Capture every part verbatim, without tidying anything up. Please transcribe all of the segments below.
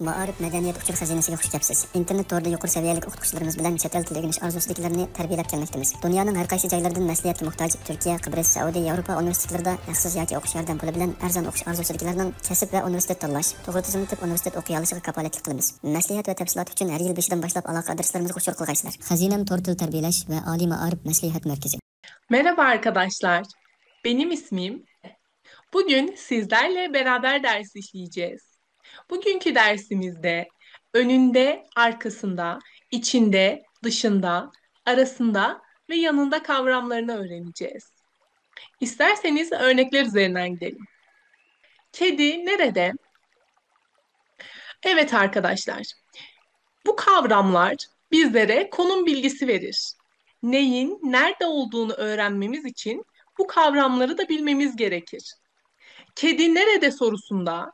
مائارىپ مەدەنىيەت ئۇچۇر خەزىنىسىگە خۇش كەپسىز. ئىنتېرنېت تورىدا يۇقىرى سەۋىيەلىك ئوقۇتقۇچىلىرىمىز بىلەن چەت ئەل تىلى ئۆگىنىش ئارزۇسىدىكىلەرنى تەربىيەلەپ كەلمەكتىمىز. دۇنيانىڭ ھەر قايسى جايلىرىدىن مەسلىھەتكە موھتاج تۈركىيە، قىبرىس، سەئۇدى، ياۋروپا ئۇنىۋېرسىتېتلىرىدا ھەقسىز ياكى ئوقۇش ياردەم پۇلى بىلەن ئەرزان ئوقۇش ئارزۇسىدىكىلەرنىڭ كەسىپ ۋە ئۇنىۋېرسىتېت تاللاش، توغرا تىزىملىتىپ ئۇنىۋېرسىتېت ئوقۇيالىشىغا كاپالەتلىك قىلىمىز. مەسلىھەت ۋە تەپسىلات ئۈچۈن ھەر يىل بېشىدىن باشلاپ ئالاقە ئادرېسلىرىمىزغا ئۇچۇر قىلغايسىلەر. خەزىنەم تور تىل تەربىيەلەش ۋە ئالىي مائارىپ مەسلىھەت مەركىزى. Merhaba arkadaşlar. Benim ismim. Bugün sizlerle beraber ders işleyeceğiz. Bugünkü dersimizde önünde, arkasında, içinde, dışında, arasında ve yanında kavramlarını öğreneceğiz. İsterseniz örnekler üzerinden gidelim. Kedi nerede? Evet arkadaşlar. Bu kavramlar bizlere konum bilgisi verir. Neyin nerede olduğunu öğrenmemiz için bu kavramları da bilmemiz gerekir. Kedi nerede sorusunda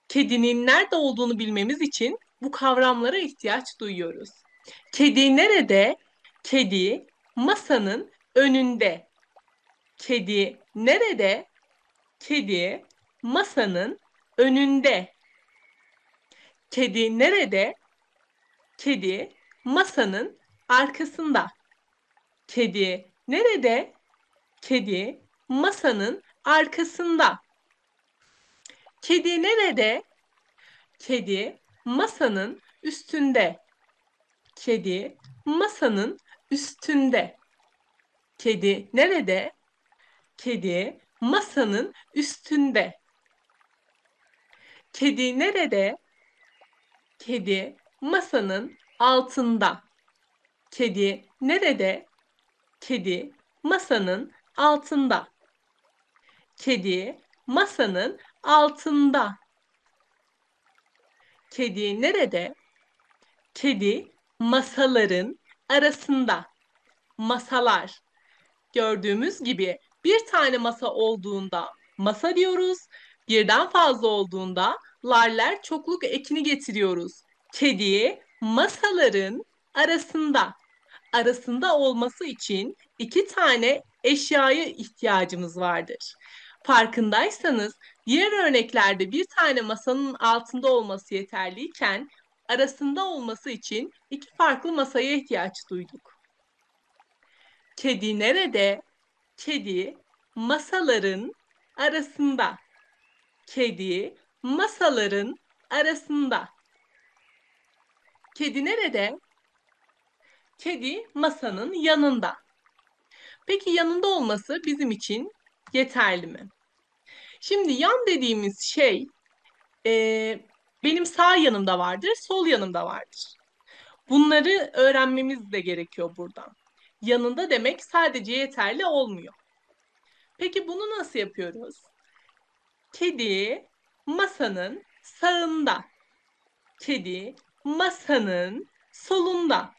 kedinin nerede olduğunu bilmemiz için bu kavramlara ihtiyaç duyuyoruz. Kedi nerede? Kedi masanın önünde. Kedi nerede? Kedi masanın önünde. Kedi nerede? Kedi masanın arkasında. Kedi nerede? Kedi masanın arkasında. Kedi nerede? Kedi masanın üstünde. Kedi masanın üstünde. Kedi nerede? Kedi masanın üstünde. Kedi nerede? Kedi masanın altında. Kedi nerede? Kedi masanın altında. Kedi masanın altında. Kedi nerede? Kedi masaların arasında. Masalar. Gördüğümüz gibi bir tane masa olduğunda masa diyoruz. Birden fazla olduğunda larler çokluk ekini getiriyoruz. Kedi masaların arasında. Arasında olması için iki tane eşyaya ihtiyacımız vardır. Farkındaysanız diğer örneklerde bir tane masanın altında olması yeterliyken arasında olması için iki farklı masaya ihtiyaç duyduk. Kedi nerede? Kedi masaların arasında. Kedi masaların arasında. Kedi nerede? Kedi masanın yanında. Peki yanında olması bizim için yeterli mi? Şimdi yan dediğimiz şey e, benim sağ yanımda vardır, sol yanımda vardır. Bunları öğrenmemiz de gerekiyor burada. Yanında demek sadece yeterli olmuyor. Peki bunu nasıl yapıyoruz? Kedi masanın sağında. Kedi masanın solunda.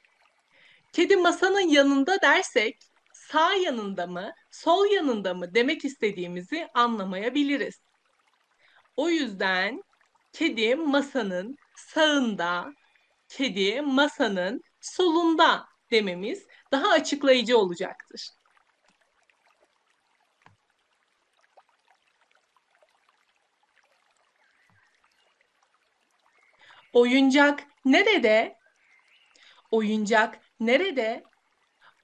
Kedi masanın yanında dersek sağ yanında mı, sol yanında mı demek istediğimizi anlamayabiliriz. O yüzden kedi masanın sağında, kedi masanın solunda dememiz daha açıklayıcı olacaktır. Oyuncak nerede? Oyuncak nerede?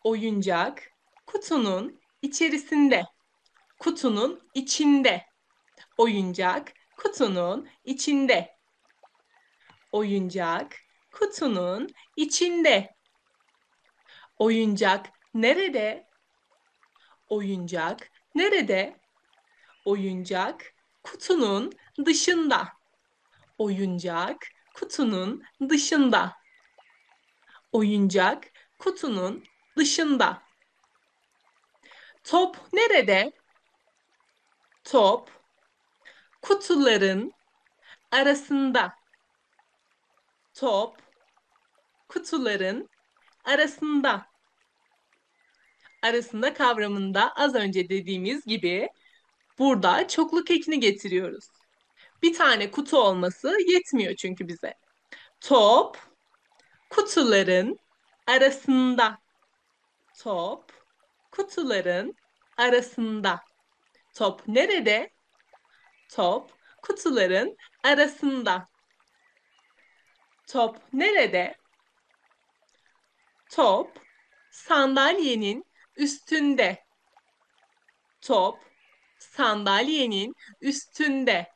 Oyuncak kutunun içerisinde. Kutunun içinde. Oyuncak kutunun içinde. Oyuncak kutunun içinde. Oyuncak nerede? Oyuncak nerede? Oyuncak kutunun dışında. Oyuncak kutunun dışında. Oyuncak kutunun dışında. Top nerede? Top kutuların arasında. Top kutuların arasında. Arasında kavramında az önce dediğimiz gibi burada çokluk ekini getiriyoruz. Bir tane kutu olması yetmiyor çünkü bize. Top kutuların arasında. Top kutuların arasında. Top nerede? Top kutuların arasında. Top nerede? Top sandalyenin üstünde. Top sandalyenin üstünde.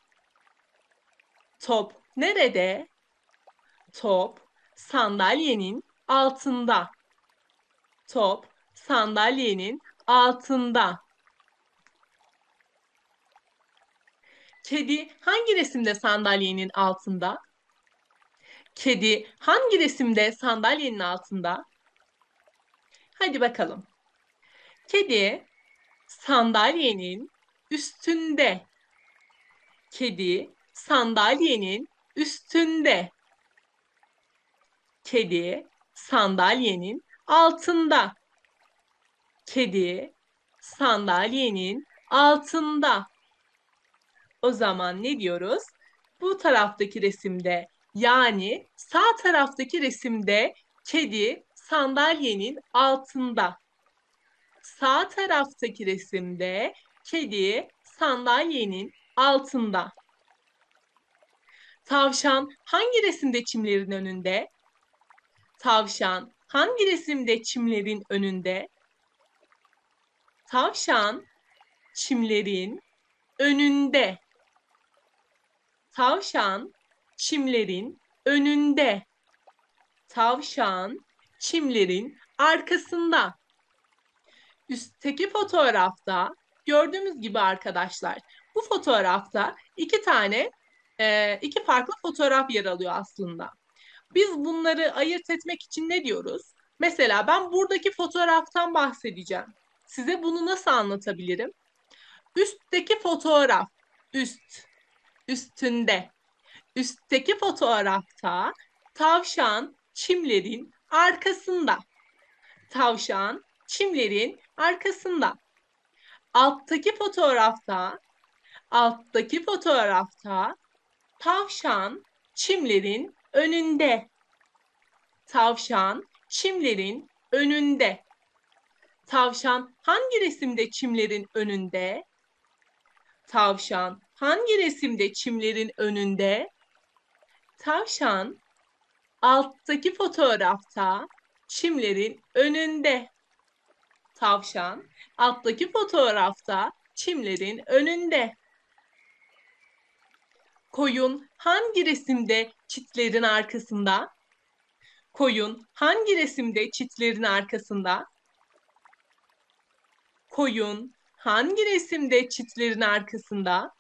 Top nerede? Top sandalyenin altında. Top sandalyenin altında. Kedi hangi resimde sandalyenin altında? Kedi hangi resimde sandalyenin altında? Hadi bakalım. Kedi sandalyenin üstünde. Kedi sandalyenin üstünde. Kedi sandalyenin altında. Kedi sandalyenin altında. O zaman ne diyoruz? Bu taraftaki resimde, yani sağ taraftaki resimde kedi sandalyenin altında. Sağ taraftaki resimde kedi sandalyenin altında. Tavşan hangi resimde çimlerin önünde? Tavşan hangi resimde çimlerin önünde? Tavşan çimlerin önünde. Tavşan çimlerin önünde. Tavşan çimlerin arkasında. Üstteki fotoğrafta gördüğümüz gibi arkadaşlar, bu fotoğrafta iki tane, e, iki farklı fotoğraf yer alıyor aslında. Biz bunları ayırt etmek için ne diyoruz? Mesela ben buradaki fotoğraftan bahsedeceğim. Size bunu nasıl anlatabilirim? Üstteki fotoğraf, üst, üstünde. Üstteki fotoğrafta tavşan çimlerin arkasında. Tavşan çimlerin arkasında. Alttaki fotoğrafta, alttaki fotoğrafta tavşan çimlerin önünde. Tavşan çimlerin önünde. Tavşan hangi resimde çimlerin önünde? Tavşan hangi resimde çimlerin önünde? Tavşan alttaki fotoğrafta çimlerin önünde. Tavşan alttaki fotoğrafta çimlerin önünde. Koyun hangi resimde çitlerin arkasında? Koyun hangi resimde çitlerin arkasında? Koyun hangi resimde çitlerin arkasında?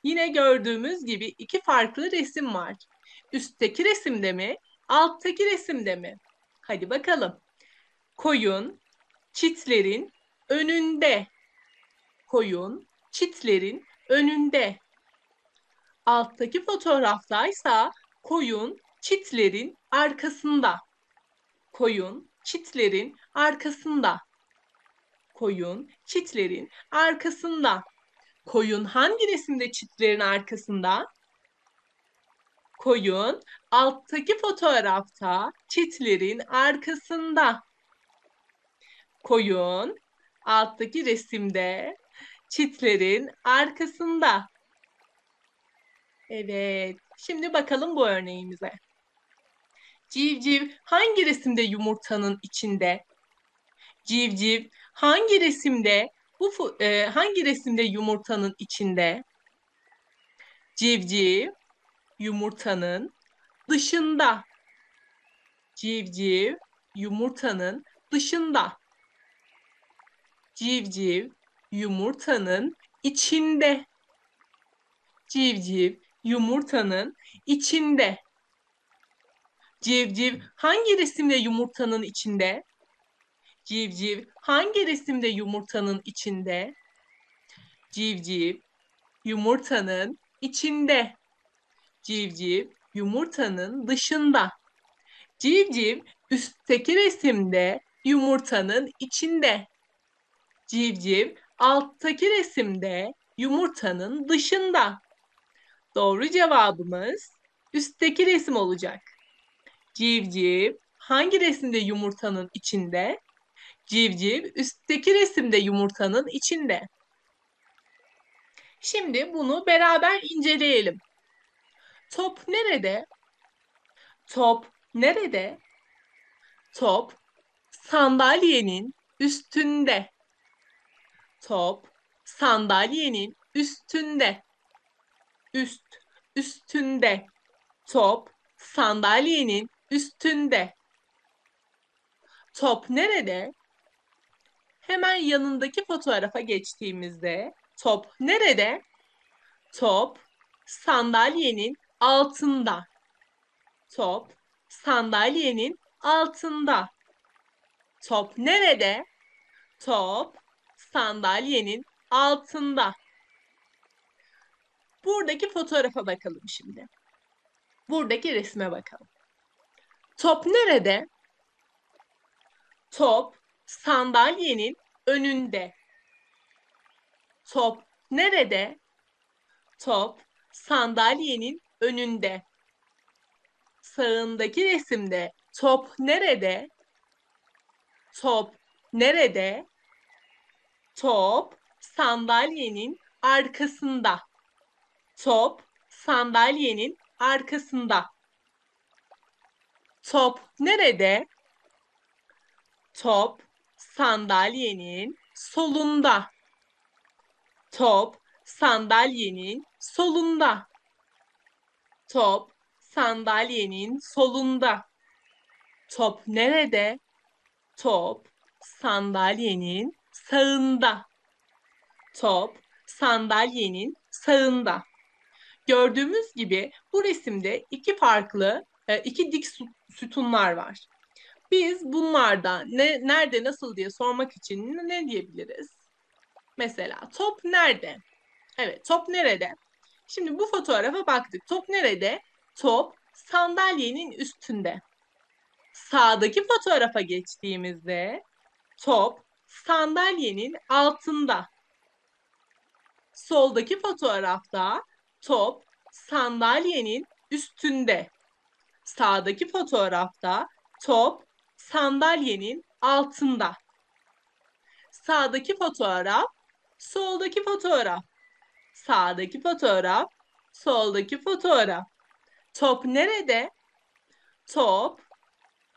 Yine gördüğümüz gibi iki farklı resim var. Üstteki resimde mi, alttaki resimde mi? Hadi bakalım. Koyun çitlerin önünde. Koyun çitlerin önünde. Alttaki fotoğraftaysa koyun çitlerin arkasında. Koyun çitlerin arkasında. Koyun çitlerin arkasında. Koyun hangi resimde çitlerin arkasında? Koyun alttaki fotoğrafta çitlerin arkasında. Koyun alttaki resimde çitlerin arkasında. Evet, şimdi bakalım bu örneğimize. Civciv hangi resimde yumurtanın içinde? Civciv hangi resimde, bu fo-, e, hangi resimde yumurtanın içinde? Civciv yumurtanın dışında. Civciv yumurtanın dışında. Civciv yumurtanın içinde. Civciv yumurtanın içinde. Civciv hangi resimde yumurtanın içinde? Civciv hangi resimde yumurtanın içinde? Civciv yumurtanın içinde. Civciv yumurtanın dışında. Civciv üstteki resimde yumurtanın içinde. Civciv alttaki resimde yumurtanın dışında. Doğru cevabımız üstteki resim olacak. Civciv hangi resimde yumurtanın içinde? Civciv üstteki resimde yumurtanın içinde. Şimdi bunu beraber inceleyelim. Top nerede? Top nerede? Top sandalyenin üstünde. Top sandalyenin üstünde. Üst, üstünde. Top sandalyenin üstünde. Top nerede? Hemen yanındaki fotoğrafa geçtiğimizde top nerede? Top sandalyenin altında. Top sandalyenin altında. Top nerede? Top sandalyenin altında. Buradaki fotoğrafa bakalım şimdi. Buradaki resme bakalım. Top nerede? Top sandalyenin önünde. Top nerede? Top sandalyenin önünde. Sağındaki resimde top nerede? Top nerede? Top sandalyenin arkasında. Top sandalyenin arkasında. Top nerede? Top sandalyenin solunda. Top sandalyenin solunda. Top sandalyenin solunda. Top nerede? Top sandalyenin sağında. Top sandalyenin sağında. Gördüğümüz gibi bu resimde iki farklı, e, iki dik sü- sütunlar var. Biz bunlarda ne, nerede, nasıl diye sormak için ne diyebiliriz? Mesela top nerede? Evet, top nerede? Şimdi bu fotoğrafa baktık. Top nerede? Top sandalyenin üstünde. Sağdaki fotoğrafa geçtiğimizde top sandalyenin altında. Soldaki fotoğrafta top sandalyenin üstünde. Sağdaki fotoğrafta top sandalyenin altında. Sağdaki fotoğraf, soldaki fotoğraf. Sağdaki fotoğraf, soldaki fotoğraf. Top nerede? Top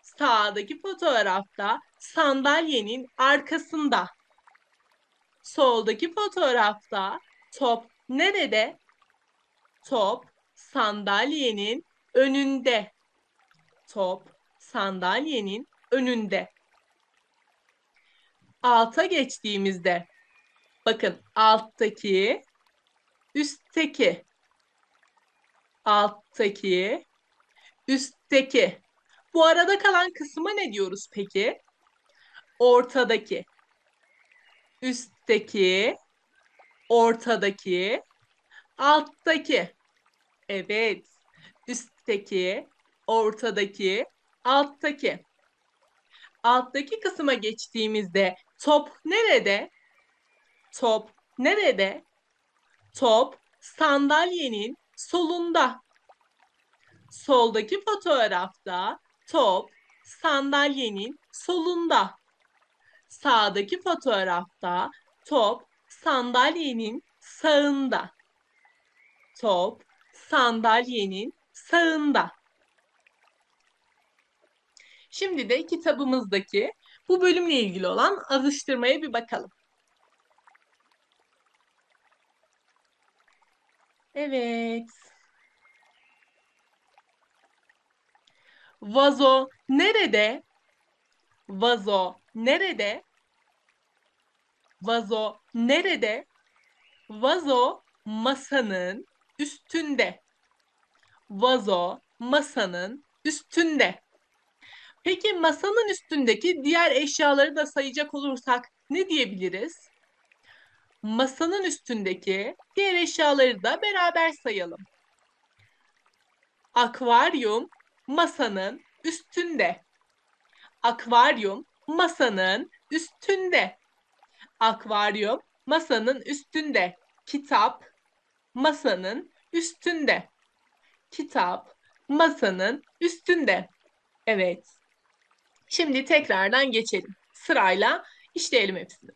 sağdaki fotoğrafta sandalyenin arkasında. Soldaki fotoğrafta top nerede? Top sandalyenin önünde. Top sandalyenin önünde. Alta geçtiğimizde, bakın, alttaki, üstteki, alttaki, üstteki. Bu arada kalan kısma ne diyoruz peki? Ortadaki, üstteki, ortadaki, alttaki. Evet, üstteki, ortadaki, alttaki. Alttaki kısma geçtiğimizde top nerede? Top nerede? Top sandalyenin solunda. Soldaki fotoğrafta top sandalyenin solunda. Sağdaki fotoğrafta top sandalyenin sağında. Top sandalyenin sağında. Şimdi de kitabımızdaki bu bölümle ilgili olan alıştırmaya bir bakalım. Evet. Vazo nerede? Vazo nerede? Vazo nerede? Vazo masanın üstünde. Vazo masanın üstünde. Peki masanın üstündeki diğer eşyaları da sayacak olursak ne diyebiliriz? Masanın üstündeki diğer eşyaları da beraber sayalım. Akvaryum masanın üstünde. Akvaryum masanın üstünde. Akvaryum masanın üstünde. Kitap masanın üstünde. Kitap masanın üstünde. Evet. Şimdi tekrardan geçelim. Sırayla işleyelim hepsini.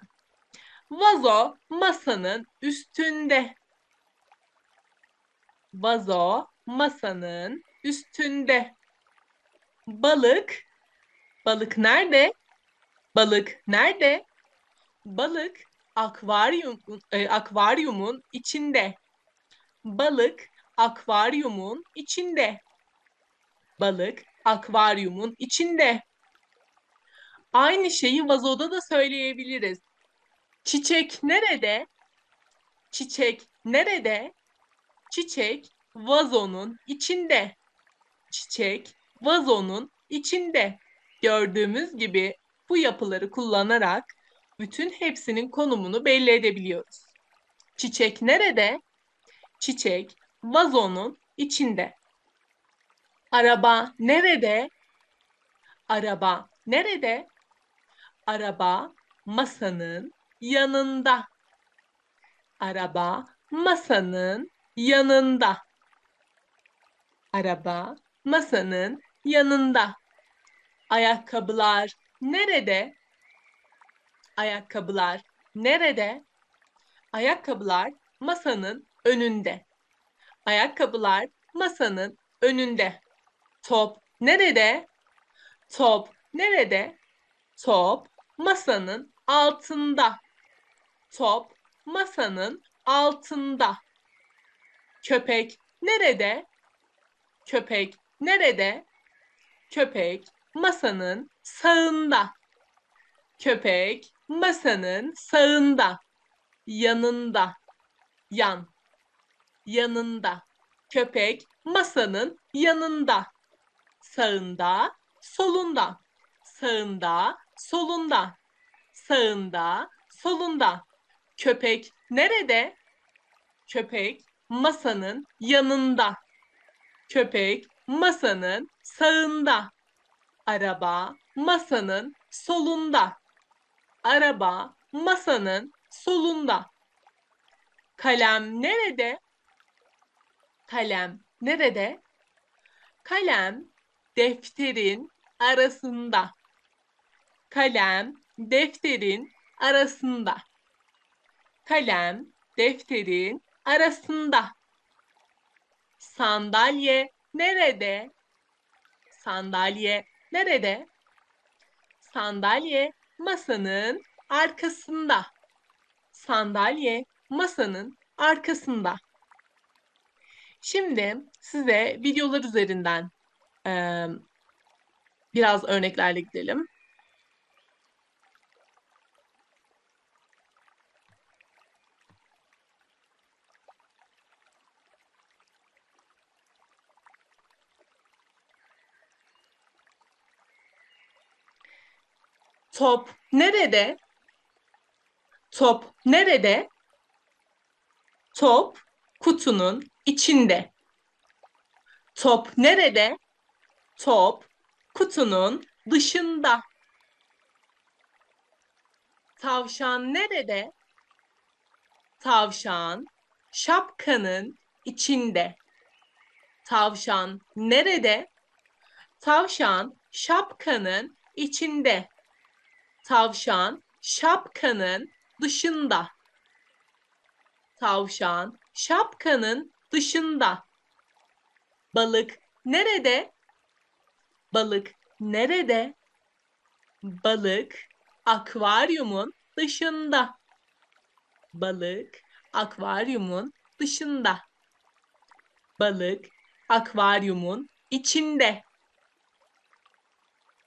Vazo masanın üstünde. Vazo masanın üstünde. Balık. Balık nerede? Balık nerede? Balık akvaryum, e, akvaryumun içinde. Balık akvaryumun içinde. Balık akvaryumun içinde. Aynı şeyi vazoda da söyleyebiliriz. Çiçek nerede? Çiçek nerede? Çiçek vazonun içinde. Çiçek vazonun içinde. Gördüğümüz gibi bu yapıları kullanarak bütün hepsinin konumunu belli edebiliyoruz. Çiçek nerede? Çiçek vazonun içinde. Araba nerede? Araba nerede? Araba masanın yanında. Araba masanın yanında. Araba masanın yanında. Ayakkabılar nerede? Ayakkabılar nerede? Ayakkabılar masanın önünde. Ayakkabılar masanın önünde. Top nerede? Top nerede? Top masanın altında. Top masanın altında. Köpek nerede? Köpek nerede? Köpek masanın sağında. Köpek masanın sağında. Yanında. Yan. Yanında. Köpek masanın yanında. Sağında, solunda. Sağında, solunda. Sağında, solunda. Köpek nerede? Köpek masanın yanında. Köpek masanın sağında. Araba masanın solunda. Araba masanın solunda. Kalem nerede? Kalem nerede? Kalem defterin arasında. Kalem defterin arasında. Kalem defterin arasında. Sandalye nerede? Sandalye nerede? Sandalye masanın arkasında. Sandalye masanın arkasında. Şimdi size videolar üzerinden, e, biraz örneklerle gidelim. Top nerede? Top nerede? Top kutunun içinde. Top nerede? Top kutunun dışında. Tavşan nerede? Tavşan şapkanın içinde. Tavşan nerede? Tavşan şapkanın içinde. Tavşan şapkanın dışında. Tavşan şapkanın dışında. Balık nerede? Balık nerede? Balık akvaryumun dışında. Balık akvaryumun dışında. Balık akvaryumun içinde.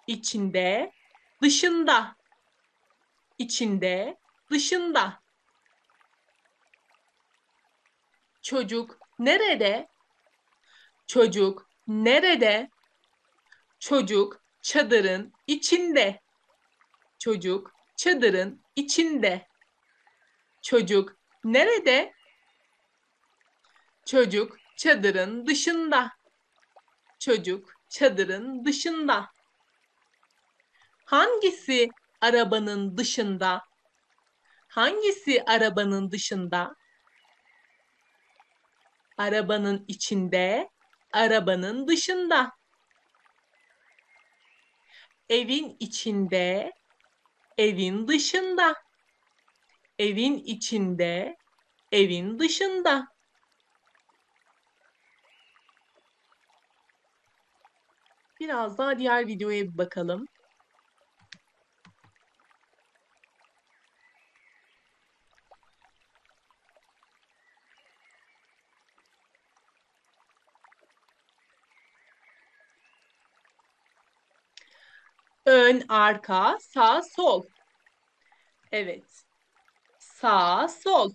İçinde, dışında. İçinde, dışında. Çocuk nerede? Çocuk nerede? Çocuk çadırın içinde. Çocuk çadırın içinde. Çocuk nerede? Çocuk çadırın dışında. Çocuk çadırın dışında. Hangisi arabanın dışında? Hangisi arabanın dışında? Arabanın içinde, arabanın dışında. Evin içinde, evin dışında. Evin içinde, evin dışında. Biraz daha diğer videoya bir bakalım. Ön, arka, sağ, sol. Evet. Sağ, sol.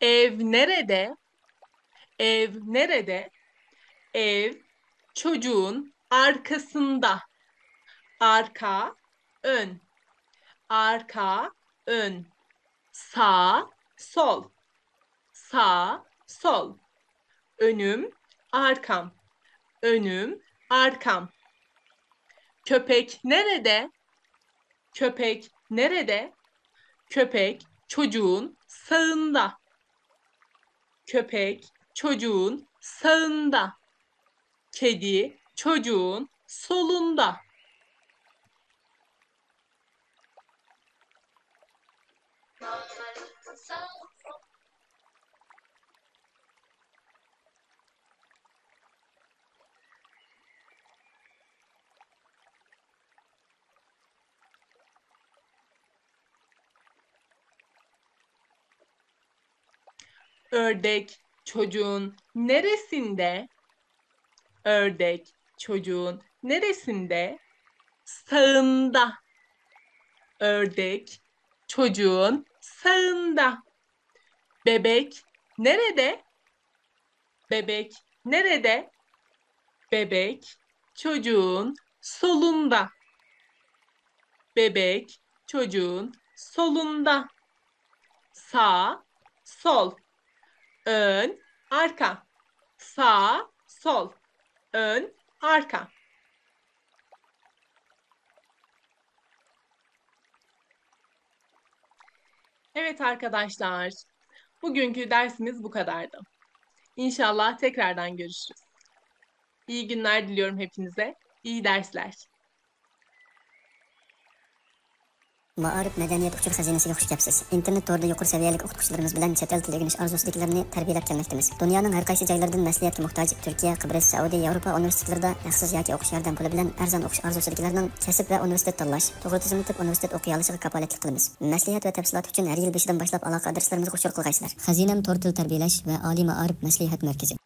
Ev nerede? Ev nerede? Ev çocuğun arkasında. Arka, ön. Arka, ön. Sağ, sol. Sağ, sol. Önüm, arkam. Önüm, arkam. Köpek nerede? Köpek nerede? Köpek çocuğun sağında. Köpek çocuğun sağında. Kedi çocuğun solunda. Ördek çocuğun neresinde? Ördek çocuğun neresinde? Sağında. Ördek çocuğun sağında. Bebek nerede? Bebek nerede? Bebek çocuğun solunda. Bebek çocuğun solunda. Sağ, sol, ön, arka. Sağ, sol, ön, arka. Evet arkadaşlar, bugünkü dersimiz bu kadardı. İnşallah tekrardan görüşürüz. İyi günler diliyorum hepinize. İyi dersler. مائارىپ مەدەنىيەت ئۇچۇر خەزىنىسىگە خۇش كەپسىز. ئىنتېرنېت تورىدا يۇقىرى سەۋىيەلىك ئوقۇتقۇچىلىرىمىز بىلەن چەت ئەل تىلى ئۆگىنىش ئارزۇسىدىكىلەرنى تەربىيەلەپ كەلمەكتىمىز. دۇنيانىڭ ھەر قايسى جايلىرىدىن مەسلىھەتكە موھتاج تۈركىيە، قىبرىس، سەئۇدى، ياۋروپا ئۇنىۋېرسىتېتلىرىدا ھەقسىز ياكى ئوقۇش ياردەم پۇلى بىلەن ئەرزان ئوقۇش ئارزۇسىدىكىلەرنىڭ كەسىپ ۋە ئۇنىۋېرسىتېت تاللاش، توغرا تىزىملىتىپ ئۇنىۋېرسىتېت ئوقۇيالىشىغا كاپالەتلىك قىلىمىز. مەسلىھەت ۋە تەپسىلات ئۈچۈن ھەر يىل بېشىدىن باشلاپ ئالاقە ئادرېسلىرىمىزغا ئۇچۇر قىلغايسىلەر. خەزىنەم تور تىل تەربىيەلەش ۋە ئالىي مائارىپ مەسلىھەت مەركىزى.